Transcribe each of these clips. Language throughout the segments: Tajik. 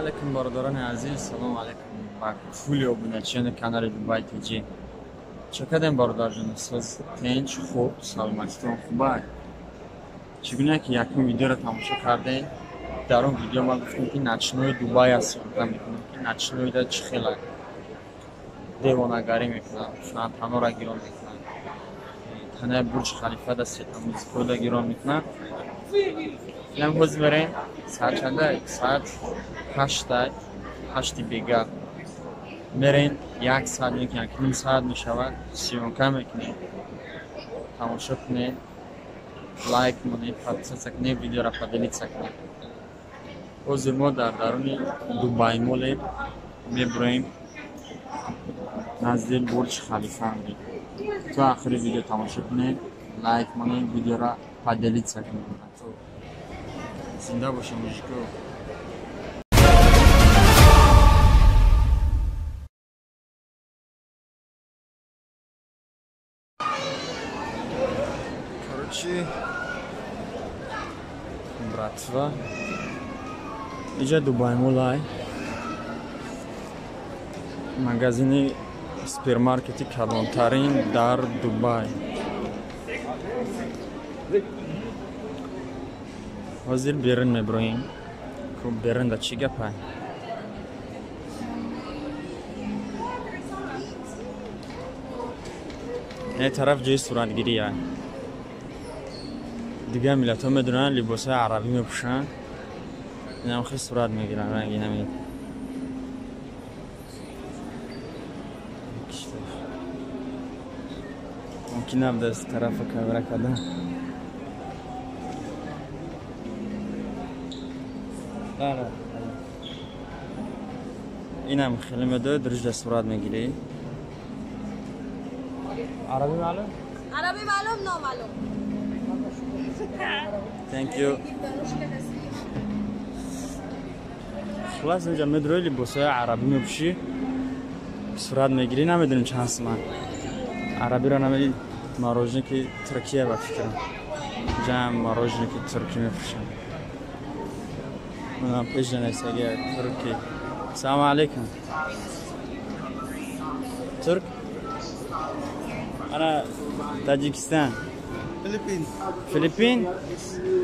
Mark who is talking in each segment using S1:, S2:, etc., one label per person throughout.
S1: Алейкум, бародарони азиз, салому алейкум ба кулли обуначиёни канали Дубай ТЖ. Чӣ кардем, бародарҷон? Соз, тинч, хуб, саломатитон хубай? Чӣ гуна ки якум видеоро тамошо кардем, дар он видео ман гуфтам, ки ночной Дубай аст, съёмка мекунем, ки ночнойда чӣ хела девонагарӣ мекунанд, фонтанҳоро гирон мекунанд, танаи Бурҷ Халифа да светомузикода гирон мекунанд. Инам ҳозир мерем, соат чанда? Соат 8, 8 бега. Мерем, як соат ё як ним соат мешавад, съёмка мекунем. Тамошо кунед, лайк монед, подписаться кунед, видеоро поделиться кунед. Ҳозир мо дар даруни Дубай Моле мебуроем, назди Бурҷ Халифа мерем. То охири видео тамошо кунед, лайк монед, видеоро поделиться кунед. Зинда бошем, мужико. Короче, братва, иҷа Дубай Молай, магазини супермаркети калонтарин дар Дубай. Ҳозир берун меброем. Берун да чӣ гапай? Ин тараф ҷои суратгирия. Дигар миллатҳо медонанд, либосҳои арабӣ мепӯшанд, инам хел сурат мегиранд, ранги нами. Мумкин набуд тарафа камера кардан. Инам хеле медояд, дружда сурат мегирӣ. Арабӣ маълум?
S2: Арабӣ маълум, номаълум.
S1: Thank you. Хулас, инҷа медрои, либосҳои арабӣ мепӯшӣ, сурат мегирӣ, намедонем чанд суман. Арабиро намедонем, мороженое Туркия ба фикрам. Инҷа мороженое туркӣ мефурӯшанд. Ман пеш нависагия туркӣ. Салому алейкум. Турк? Ана Таҷикистон.
S3: Филиппин.
S1: Филиппин?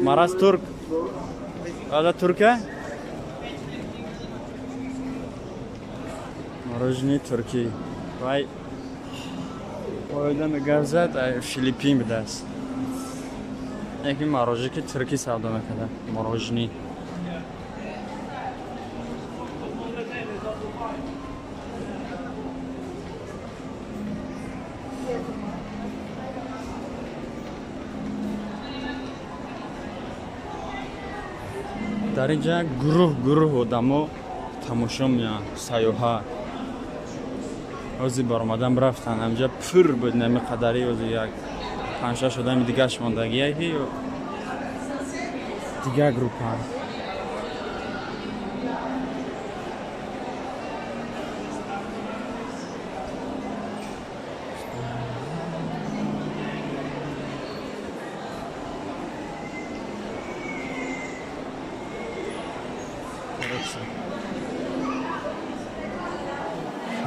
S1: Мараз турк. Ада турка? Мороженое туркӣ. Вай оидам гап зад, Филиппин будааст. Яки мороженое туркӣ савдо мекарда. Мороженое. Дар инҷа гурӯҳ гурӯҳ одамо тамошо меянд, сайёҳа. Ҳозир баромадан рафтанд, ҳамҷа пур буд нами қадари, ҳозир як панҷ-шаш одами дигаш мондагия ки дигар группа.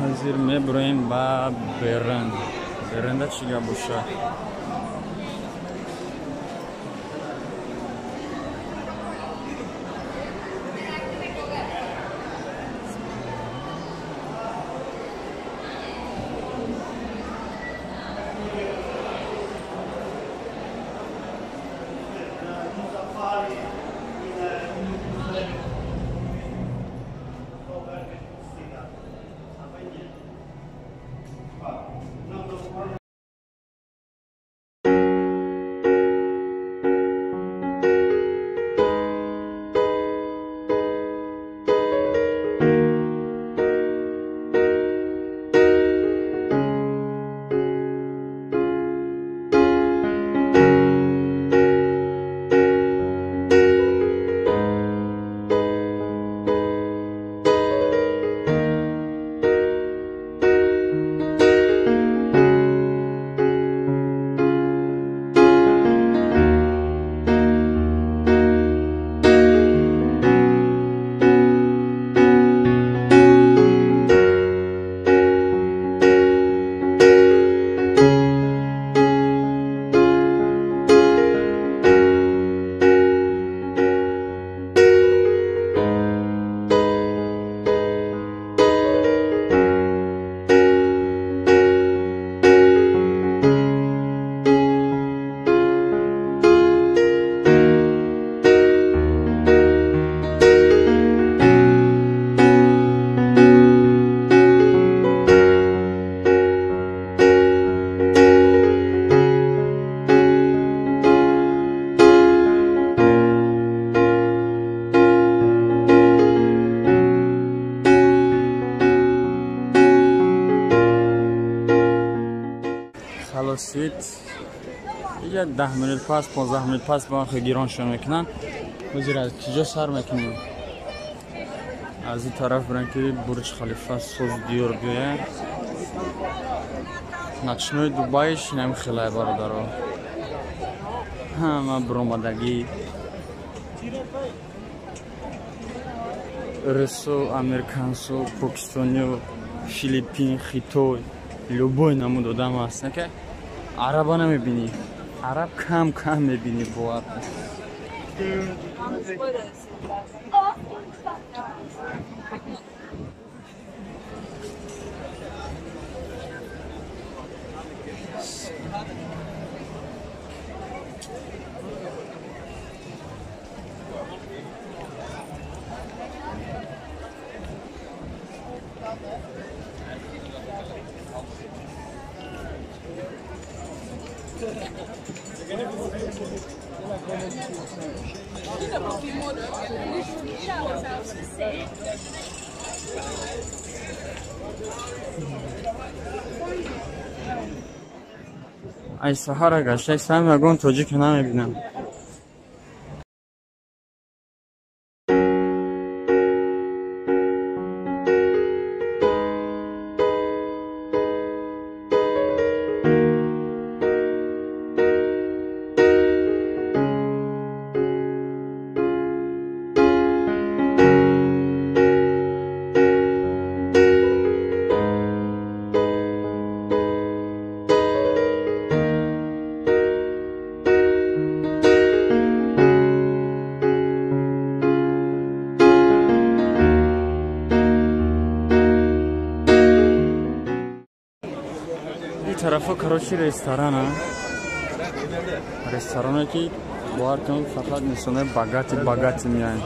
S1: Ҳозир мебуроем ба Берн. Бернда чӣ гап бошад? Халосид. Иҷа 10 минут пас, 15 минут пас ба он гироншон мекунанд. Ҳозир аз киҷо сар мекунем? Аз ин тараф бирем ки Бурҷ Халифа соз диёр биёяд. Ночной Дубайш инам хелай бародаро. Ҳама биромадагӣ. Русо, американсо, покистониё, Филиппин, Хитой, любой намуд одам ҳаст. Ки араба намебинӣ. Араб кам кам мебинӣ, бовар кун. Ай саҳара гашта истам, ягон тоҷик намебинам. Тарафо короче ресторана. Ресторане ки бовар кун фақат инсонои богатый богатый меоянд.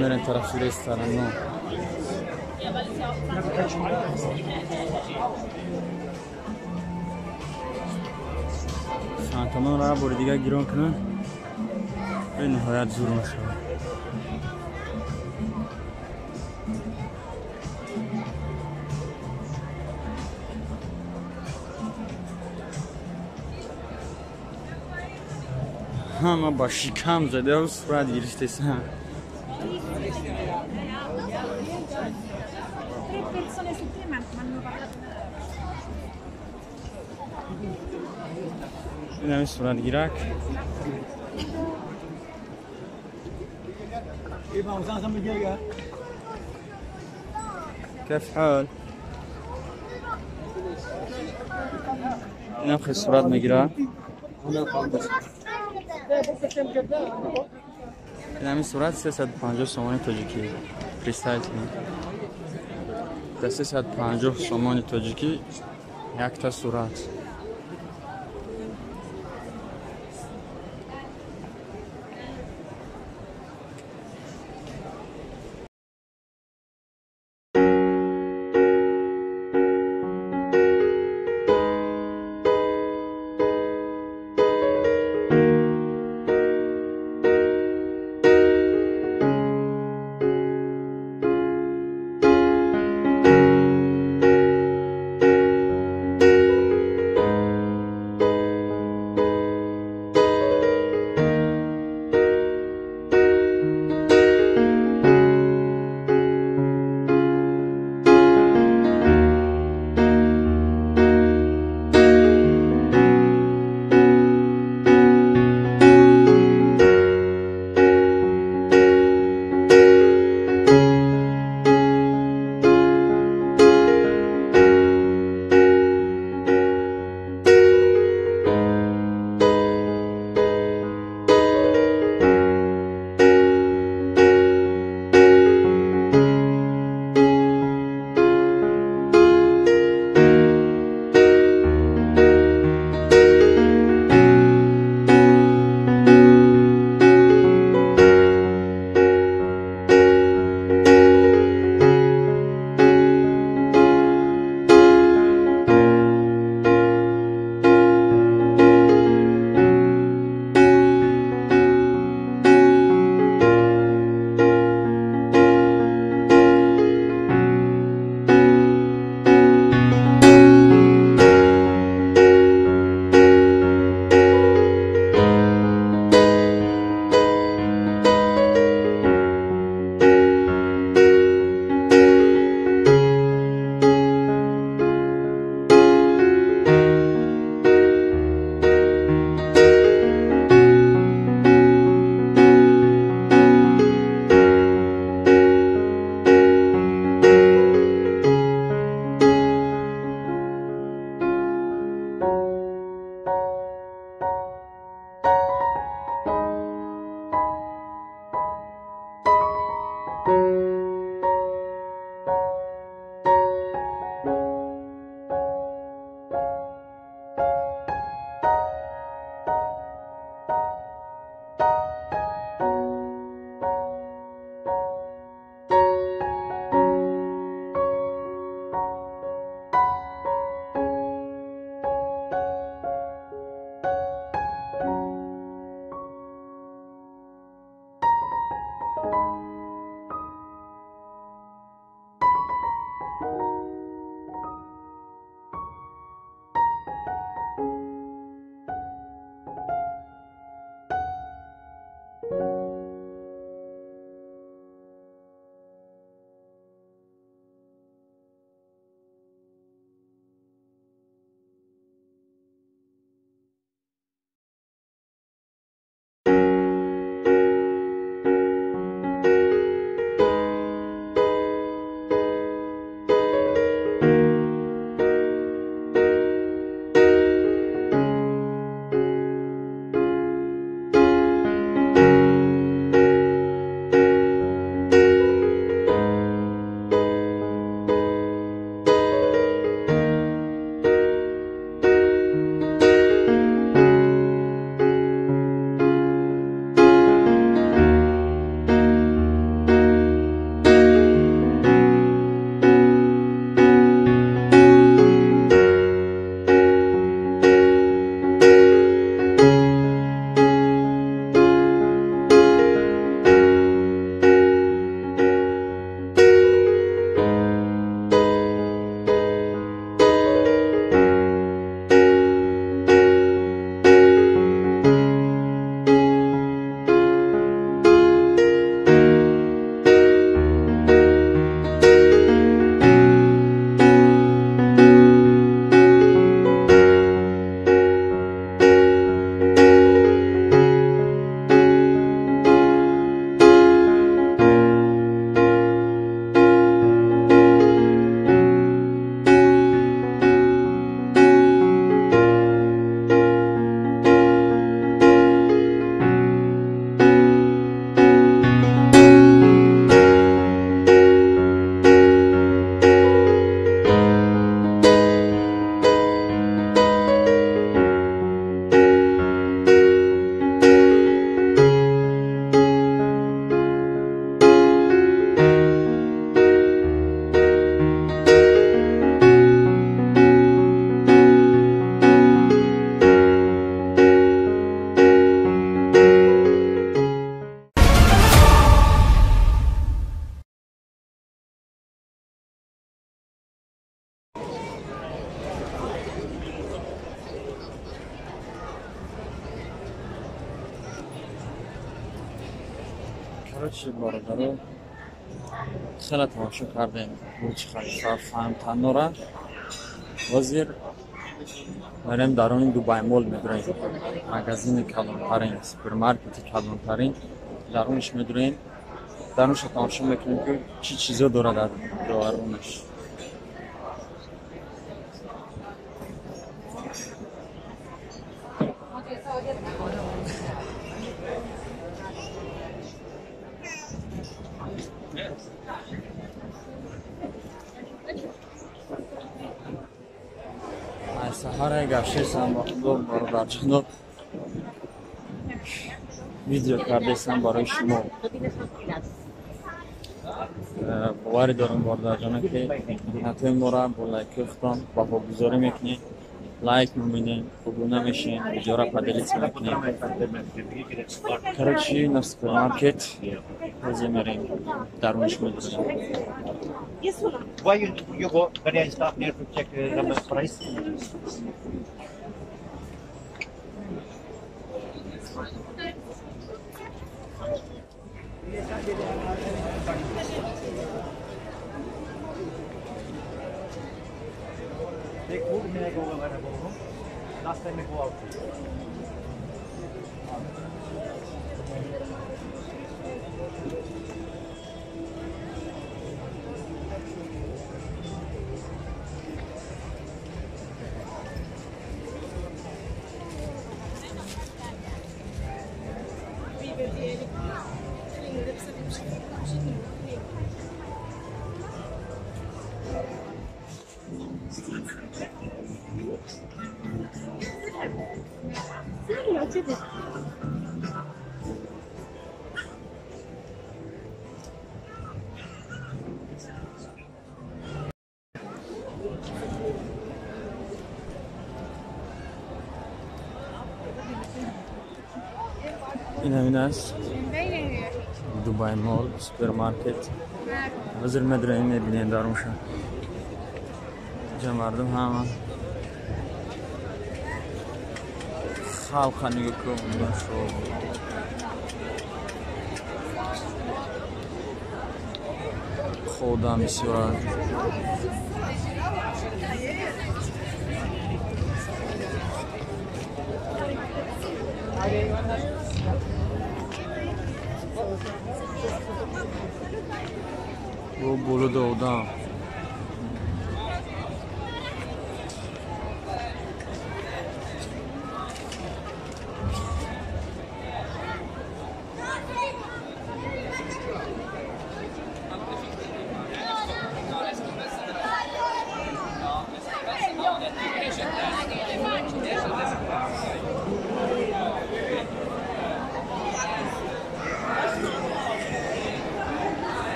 S1: Мерем тарафи ресторано. Фантомонро бори дигар гирон кунанд, бениҳоят зур мешавад. Ҳама ба шикам задаву сурат гирифтесам. Инами суратгирак. كيف حال؟ инам хел сурат мегира. Инами сурат 350 сомони тоҷикӣ. Представить кунед. Да 350 сомони тоҷикӣ якта сурат. Короче, бародаро, хеле тамошо кардем Бурҷ Халифа, фонтанора. Ҳозир мерем даруни Дубай Мол медурем. Магазини калонтарин, супермаркети калонтарин. Дарунаш медурем. Дарунашро тамошо мекунем, ки чӣ чизо дорад дар дарунаш. Саҳара гаштесам ба худо, бародарҷоно, видео кардесам барои шумо. Боварӣ дорам, бародарҷоно, ки меҳнатҳои моро бо лайкҳои худтон баҳогузорӣ мекунед, лайк мемонед, обуна мешавед, видеоро поделиться мекунед. Короче, на супермаркет ҳозир мерем, дарунаш медурем.
S3: Why you go when I stop there to check the price? Take food, may I go when I go home? Last time I go out.
S1: Ин ҳамин аст Дубай Мол супермаркет. Ҳозир медурем, мебинем дарунша. Ҷа мардум ҳама халқа нигоҳ кун, машоалло. Одам бисёр аст. Бо болода одам.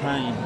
S1: Time.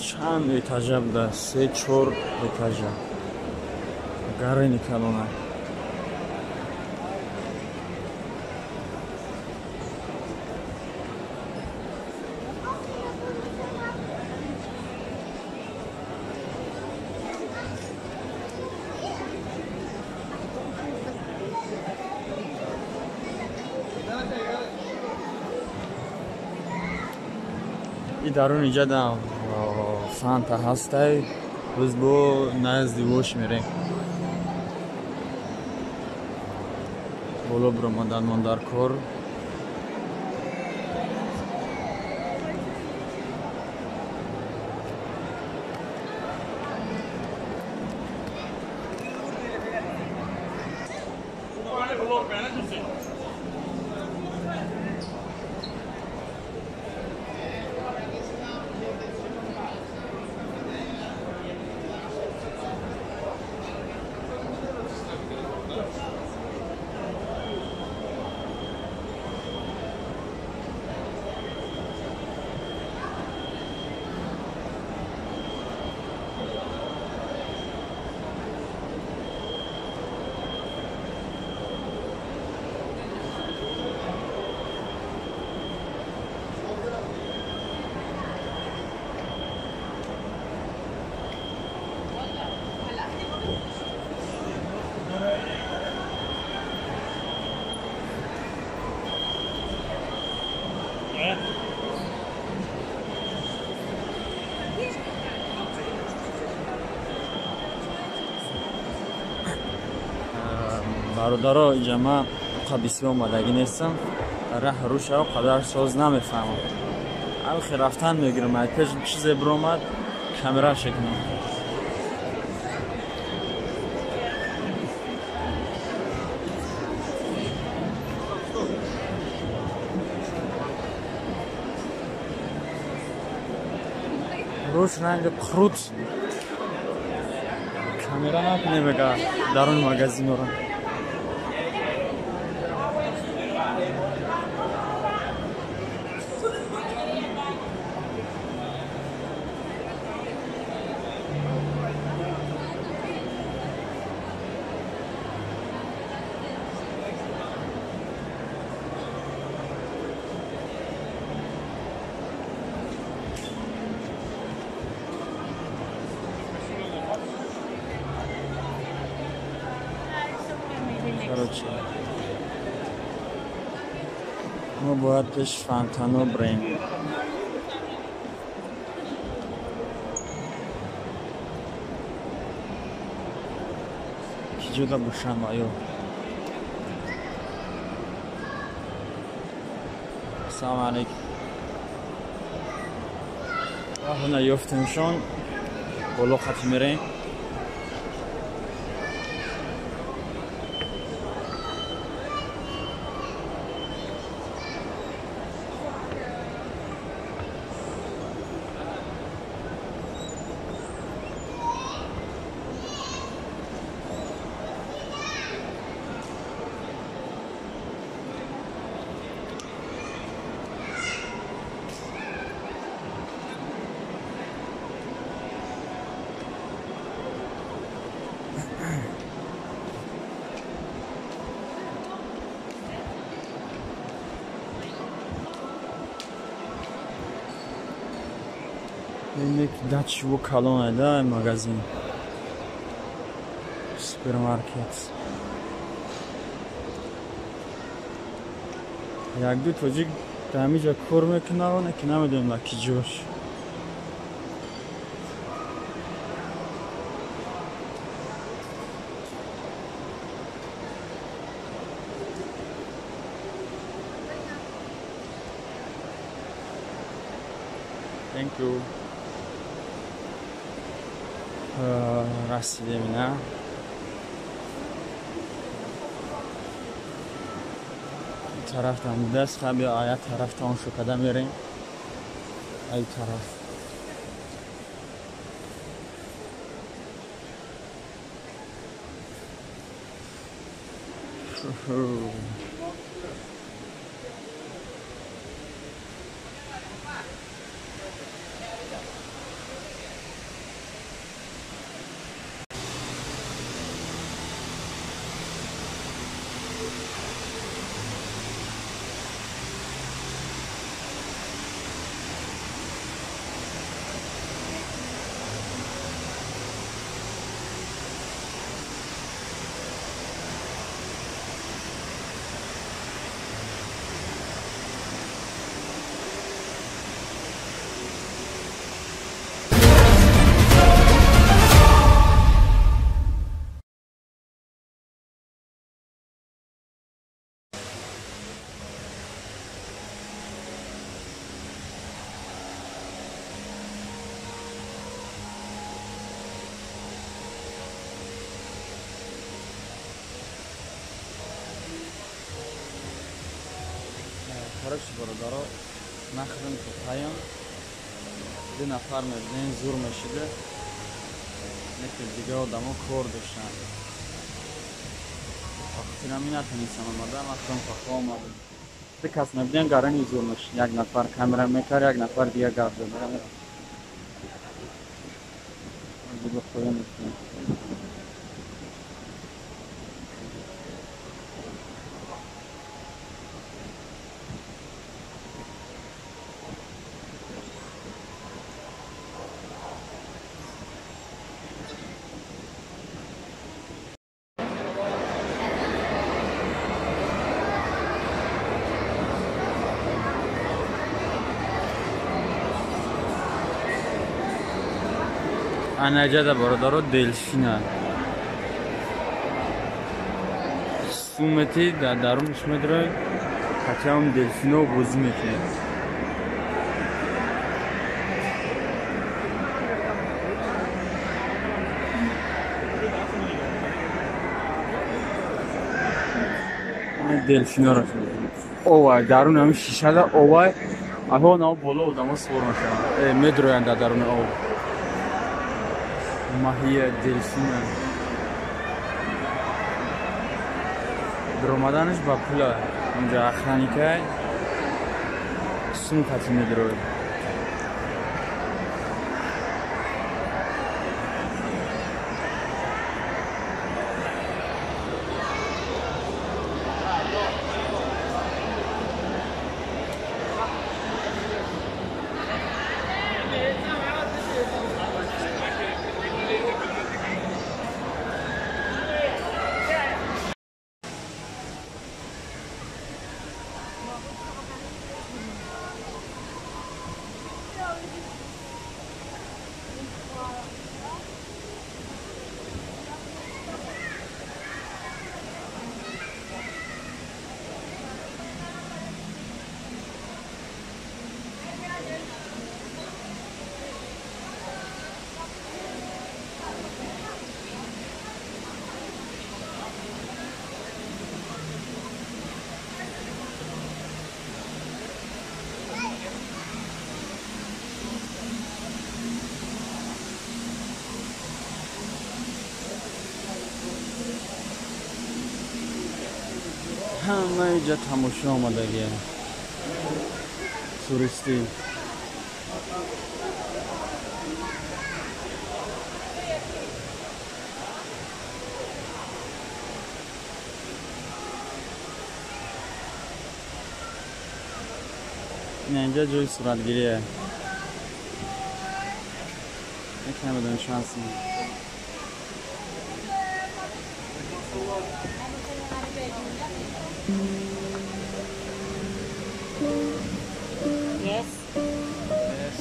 S1: Чанд этажа буда? 3-4 этажа. Гарини калона. И дарун иҷа фанта ҳастай, боз бо назди вош мерем. Боло биромаданмон дар кор. Бародаро, иҷа ман қабисӣ омадагӣ нестам, раҳ рӯшао қадар соз намефаҳмам. Алхи рафтан мегирам, ай пеш чизе биромад, камера шекунам. Рӯш ранги қурут камера накунем, даруни магазинора. Короче, мо бояд пеш фонтано бирем. Ки ҷода бошам аё? Ассалому алайкум. Ҳана ёфтемшон, боло хати мерем. Бинед ки дачиво калон да магазин. Супермаркет. Як-ду тоҷик дар ҳамин ҷо кор мекунад, ки намедонем дар ки ҷош. Thank you. Расидем ина. Тарафтам даст хаби ая тарафтам шо када мерем. Ай тараф. Короче, бародаро, нахрен паям. Ду нафар мебинем, зур мешида. Неки дига одамо кор доштанд. Вақтинами натонистам омада, ман пахо омадам. Ду кас мебинем, гарани зур мешид. Як нафар камера мекард, як нафар дига гап зад. Дига хоя мекунем. Анаҷада бародаро делфина. Сумети дар дарунаш медрои, ҳатям делфино бозӣ мекунед. Делфиноро овай дарун ҳамин шишада овай аҳо нао боло одамо сувор мешаванд. Медроянд дар даруни об. Маҳия делфина. Даромаданаш ба пула. Онҷа охраникай сум кати медрояд. Ҳама инҷа тамошо омадагия. Туристӣ. Инҷа ҷои суратгирие. Намедонем чанд сум.
S2: Yes.
S1: Yes.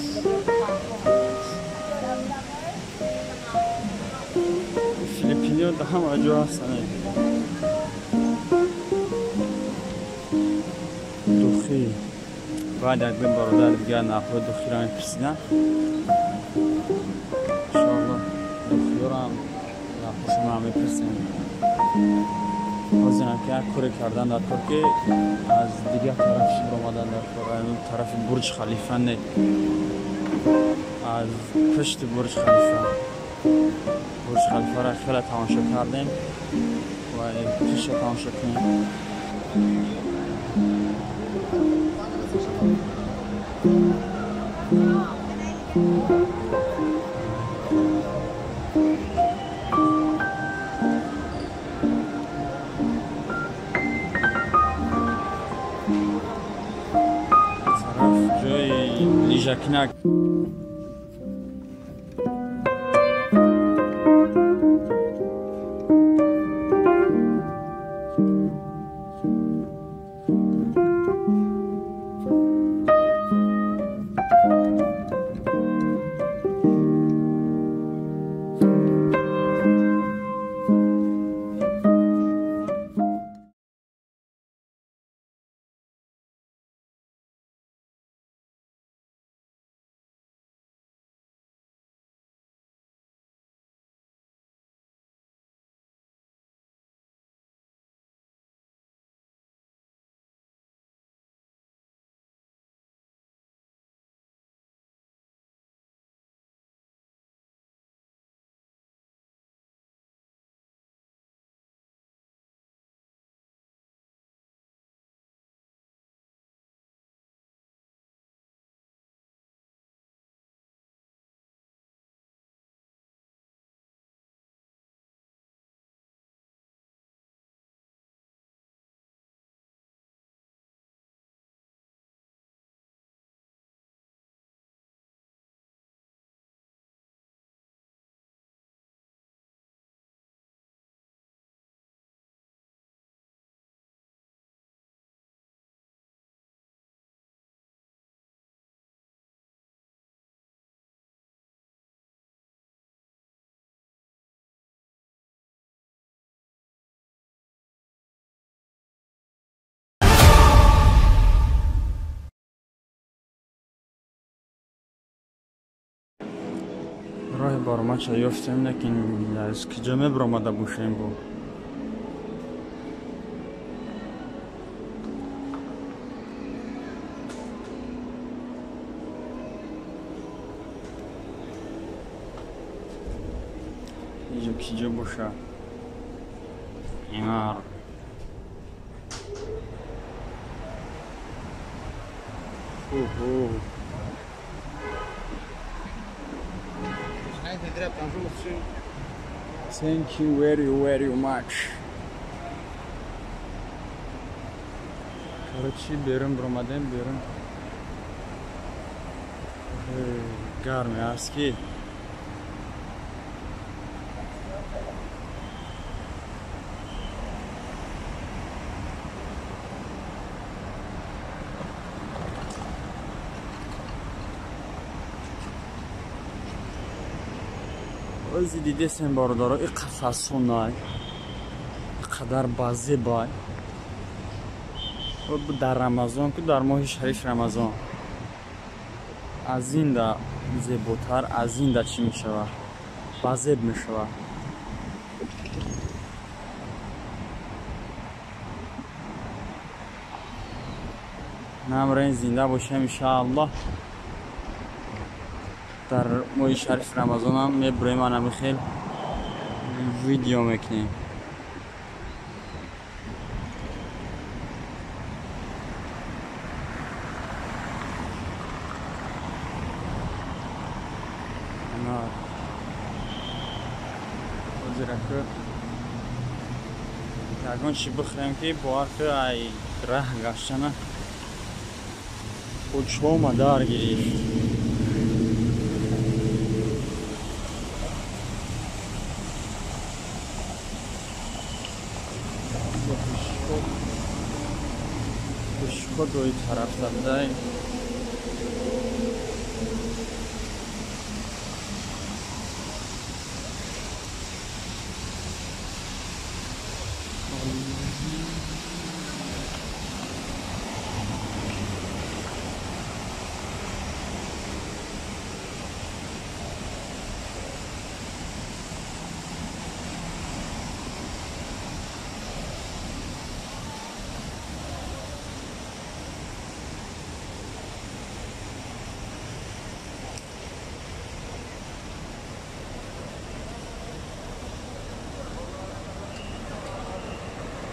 S1: Филиппиниҳо дар ҳама ҷо ҳастанд. Духи. Баъд як ду бародар дигар нархҳои духиро мепурсиданд. Иншоалло духиёрам нархҳошонро мепурсем. Ҳозирам ки як коре кардан дар кор, ки аз дигар тараф омадан дар кор, тарафи Бурҷ Халифа не, аз пушти Бурҷ Халифа. Бурҷ Халифаро хеле тамошо кардем ва пеша тамошо кунем. Тараф ҷои лижакинак. Роҳи баромадша ёфтем, лекин аз киҷо мебаромада бошем бо. Иҷо киҷо боша? Инар. Охо. Thank you very very much. Короче, берун баромадем, берун гарме аст ки ози дидесем бародаро, и қафасонай қадар базебай дар Рамазон, ку дар моҳи шариф Рамазон аз ин да зеботар, аз ин да чӣ мешавад, базеб мешавад. Намрен зинда бошем иншааллоҳ. Дар моҳи шариф Рамазонам мебурем, анами хел видео мекунем. Ҳозираку ягон чи бихӯрем, ки бовар ку ай раҳ гаштана учома дар гирифт. Кодои тараф задай.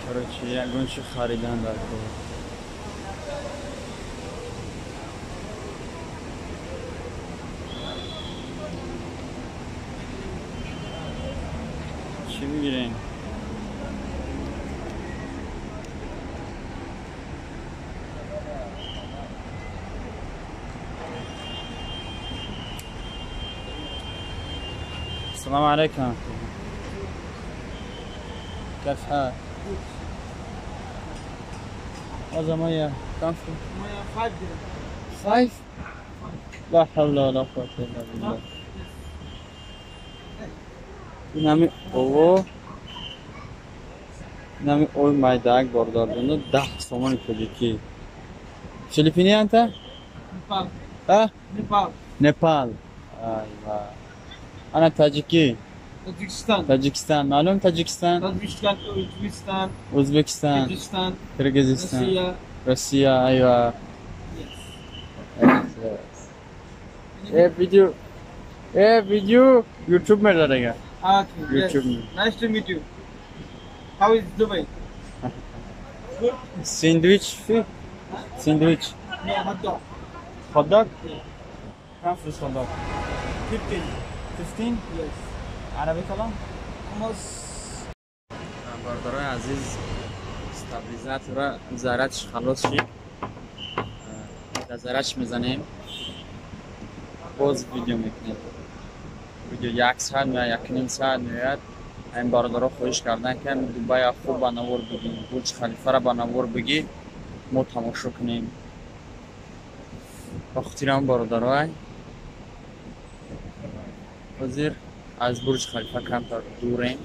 S1: Короче, ягон чи харидан дар кор. Чӣ бигирем? السلام عليكم. كيف حالك؟ هذا مية كم في؟
S4: مية 5 درهم.
S1: 5؟ لا حول ولا قوة إلا بالله. اینمی او اینمی اوی майдаак бордордуну 10 сомони тоҷикӣ. Филиппини анта?
S4: Непал.
S1: А?
S4: Непал.
S1: Непал. Айва. Ана таҷикӣ.
S4: Таджикистан.
S1: Таджикистан. Маълум Таджикистан?
S4: Таджикистан, Узбекистан,
S1: Узбекистан,
S4: Киргизстан,
S1: Киргизистан,
S4: Россия.
S1: Россия, айва.
S4: Yes.
S1: Yes. Video, video YouTube में डालेगा.
S4: Okay. Yes.
S1: YouTube में.
S4: Nice to meet you. How is Dubai? Good.
S1: Sandwich في? Sandwich.
S4: No, hot dog.
S1: Hot dog?
S4: Yeah.
S1: كم فلوس hot dog?
S4: 15.
S1: 15?
S4: Yes.
S1: عربی کلام؟
S4: Almost.
S1: бародарои азиз, стабилизатора зарядш халос шид. Дар зарядш мезанем, боз видео мекунем. Видео як соат меояд, якним соат меояд. Ҳамин бародаро хоҳиш кардан, ки ҳамин Дубая хуб ба навор бигӣ, Бурҷ Халифаро ба навор бигӣ, мо тамошо кунем. Ба хотири ҳамин бародароай ҳозир аз Бурҷ Халифа камтар дурем.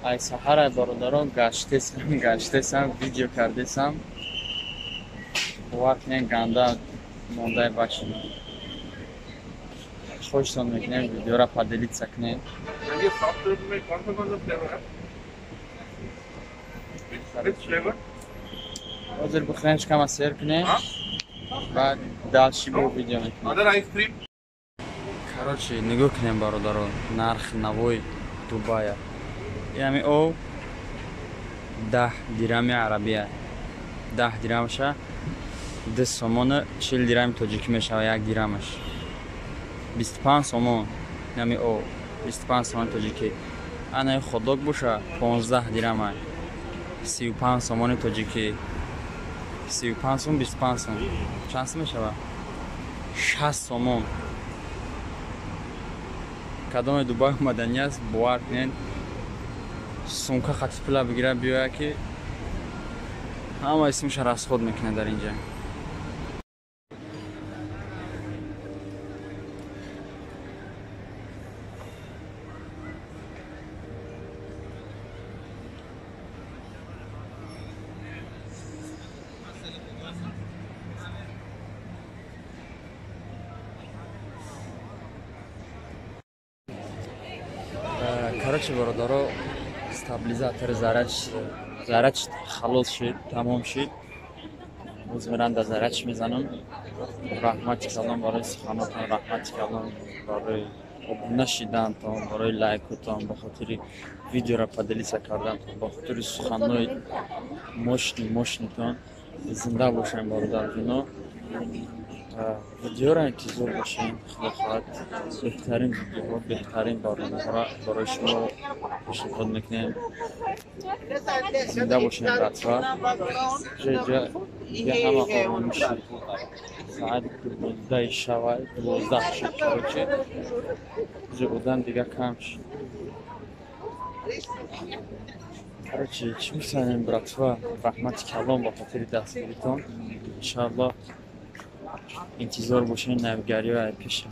S1: Ай саҳара бародаро гаштесам, гаштесам, видео кардесам. Бовар кунем, ганда мондаи баши. Хоҳиштон мекунем видеоро поделиться кунем.
S5: ये soft drink में कौन सा फ्लेवर है? Which flavor?
S1: ҳозир бихӯрем, шикама сер кунем, баъд дальше бо видео мекунем.
S5: Other ice cream?
S1: Короче, нигоҳ кунем бародаро, нархи навои Дубая. Ями об 10 дирами арабия. 10 дирамша 2 сомона 40 дирами тоҷикӣ мешавад як дирамаш. 25 сомон ями об 25 сомон тоҷикӣ. Ана хот-дог боша 15 дирама. 35 сомони тоҷикӣ. 35 сом 25 сом. Чанд сом мешавад? 60 сомон. Кадоме Дубай омаданӣ аст, бовар кунед, сумка хати пула бигира биёяд, ки ҳама исмиша расход мекунад дар инҷа. Короче, бародаро, стабилизатор зарядш халос шид, тамом шид. Боз мерам дар зарядш мезанам. Раҳмати калон барои суханотон, раҳмати калон барои обуна шидантон, барои лайкотон, ба хотири видеоро поделиться кардантон, ба хотири суханҳои мощный мощнитон. Зинда бошем, бародарҷоно. Видеоро интизор бошем, худо хоҳад беҳтарин видеоҳо, беҳтарин барномаҳоро барои шумо пешниҳод мекунем. Зинда бошем, братва. Ҷа ҳама оромӣ шид. Соат 12 шава, 12 шуд, короче. Ҷа одам дига кам шид. Короче, чӣ гуфтанем, братва, раҳмати калон ба хотири дастгиритон. Иншааллоҳ, интизор бошед навигариҳо ай пеша.